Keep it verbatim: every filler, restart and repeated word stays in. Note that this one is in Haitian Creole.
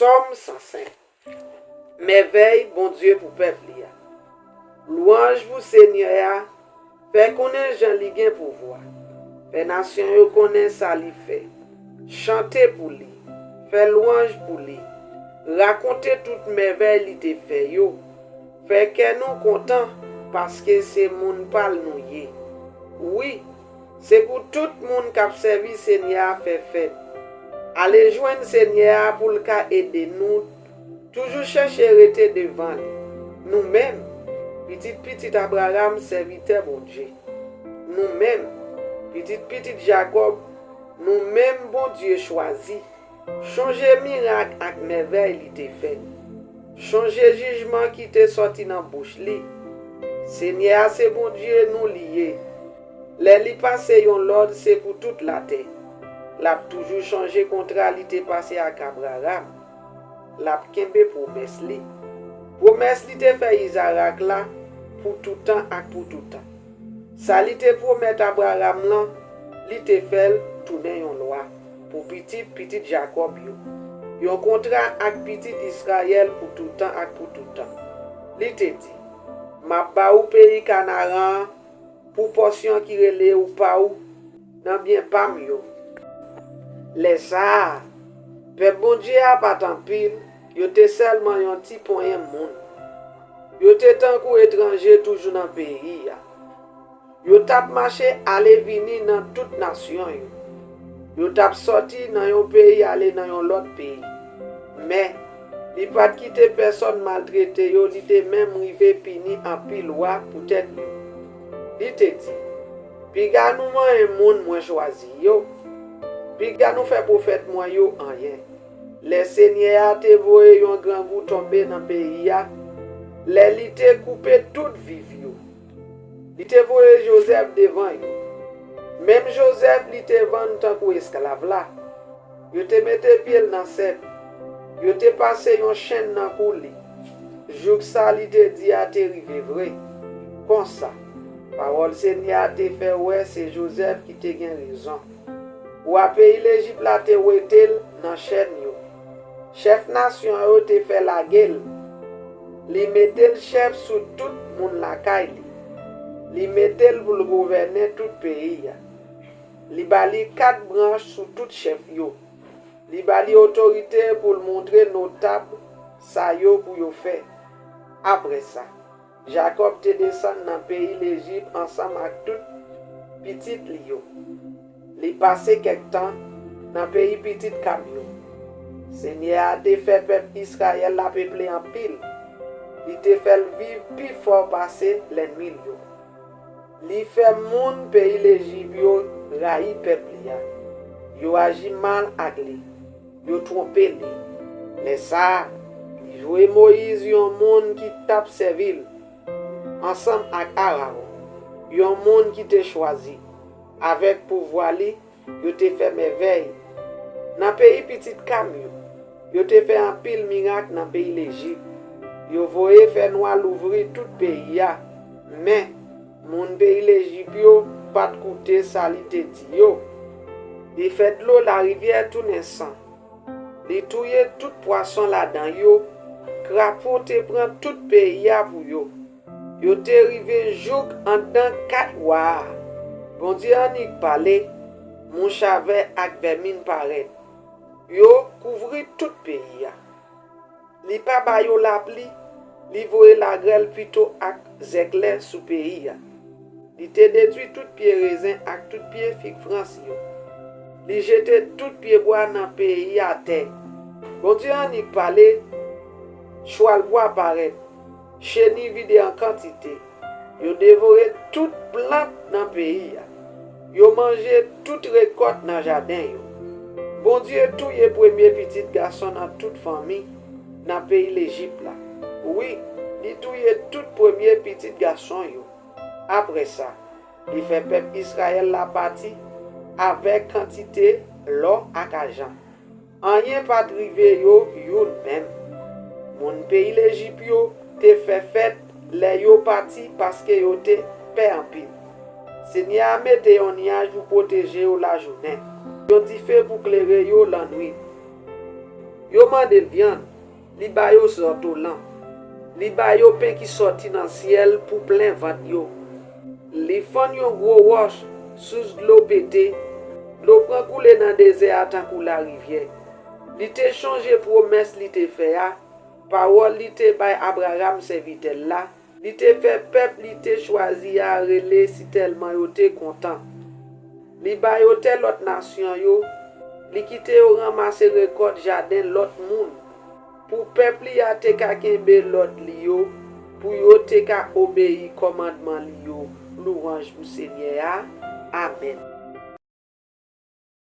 Sòm san senk. Mèvèy Bondye pou pèp li a. Lwanj pou Senyè a, fè konnen jan li gen pouvwa. Fè nasyon yo konnen sa li fè. Chante pou li, fè lwanj pou li. Rakonte tout mèvèy li te fè yo. Fè kè nou kontan, paske se moun pa l nou ye. Wi, se pou tout moun k ap sèvi Senyè a fè fèt. Ale jwenn Senyè a pou l ka ede nou toujou chèche rete devan li. Nou menm, pitit pitit Abraram, sèvitè Bondye. Nou menm, pitit pitit Jakòb, nou menm Bondye chwazi. Chonje mirak ak mèvèy li te fè. Chonje jijman ki te sòti nan bouch li. Senyè a se Bondye nou li ye. Lè li pase yon lòd, se pou tout latè. L ap toujou chonje kontra li te pase ak Abraram. L ap kenbe pwomès li. Pwomès li te fè Izarak la pou toutan ak pou toutan. Sa li te pwomèt Abraram lan, li te fè l tounen yon lwa pou pitit pitit Jakòb yo. Yon kontra ak pitit Izrayèl pou toutan ak pou toutan. Li te di, m ap ba ou peyi Kanaran an pou pòsyon ki rele ou pa ou nan byen pa m yo. Lè sa a, pèp Bondye a pa t anpil, yo te sèlman yon ti ponyen moun. Yo te tankou etranje toujou nan peyi a. Yo t ap mache ale vini nan tout nasyon yo. Yo t ap sòti nan yon peyi ale nan yon lòt peyi. Men, li pa t kite pèsòn maltrete yo, li te menm rive pini anpil wa poutèt yo. Li te di, piga nou manyen moun mwen chwazi yo, piga nou fè pwofèt mwen yo anyen. Lè Senyè a te voye yon grangou tonbe nan peyi a, lè li te koupe tout viv yo. Li te voye Jozèf devan yo. Menm Jozèf li te vann tankou esklav la. Yo te mete pye l nan sèp. Yo te pase yon chenn nan kou li. Jouk sa li te di a te rive vre. Konsa, pawòl Senyè a te fè wè se Jozèf ki te gen rezon. Wa peyi Lejip la te wete l nan chèn yo. Chèf nasyon yo te fè lage l. Li mete l chèf sou tout moun lakay li. Li mete l pou l gouvène tout peyi a. Li ba li kat branch sou tout chèf yo. Li ba li otorite pou l montre notab sa yo pou yo fè. Apre sa, Jakòb te desann nan peyi Lejip ansanm ak tout pitit li yo. Li pase kèk tan nan peyi pitit Kam yo. Senyè a te fè pèp Izrayèl la peple anpil. Li te fè l viv pi fò pase lènmi l yo. Li fè moun peyi Lejip yo rayi pèp li a. Yo aji mal ak li. Yo twonpe li. Lè sa a, li voye Moyiz, yon moun ki t ap sèvi l, ansanm ak Arawon, yon moun ki te chwazi. Avèk pouvwa li, yo te fè mèvèy. Nan peyi pitit Kam yo, yo te fè anpil mirak nan peyi Lejip. Yo voye fènwa louvri tout peyi a. Men, moun peyi Lejip yo pa t koute sa li te di yo. Li fè dlo larivyè tounen san. Li touye tout pwason ladan yo. Krapo te pran tout peyi a pou yo. Yo te rive jouk anndan kat wa a. Bondye annik pale, mouch a vè ak vèmin parèt. Yo kouvri tout peyi a. Li pa ba yo lapli, li voye lagrèl pito ak zèklè sou peyi a. Li te detwi tout pye rezen ak tout pye fig frans yo. Li jete tout pyebwa nan peyi atè. Bondye annik pale, chwal bwa parèt, cheni vide an kantite. Yo devore tout plant nan peyi a. Yo manje tout rekòt nan jaden yo. Bondye touye premye pitit gason nan tout fanmi nan peyi Lejip la. Wi, li touye tout premye pitit gason yo. Apre sa, li fè pèp Izrayèl la pati avèk kantite lò ak ajan. Anyen pa t rive yo youn menm. Moun peyi Lejip yo te fè fèt lè yo pati paske yo te pè anpil. Senyè a mete yon nyaj pou pwoteje yo lajounen, yon dife pou klere yo lannwit. Yo mande l vyann, li ba yo zòtolan. Li ba yo pen ki sòti nan syèl pou plen vant yo. Li fann yon gwo wòch, sous dlo pete, dlo pran koule nan dezè a tankou larivyè. Li te chonje pwomès li te fè a, pawòl li te bay Abraram sèvitè l la, li te fè pèp li te chwazi a rele sitèlman yo te kontan. Li ba yo tè lòt nasyon yo, li kite yo ranmase rekòt jaden lòt moun, pou pèp li a te ka kenbe lòd li yo, pou yo te ka obeyi kòmandman li yo. Louwanj pou Senyè a. Amèn.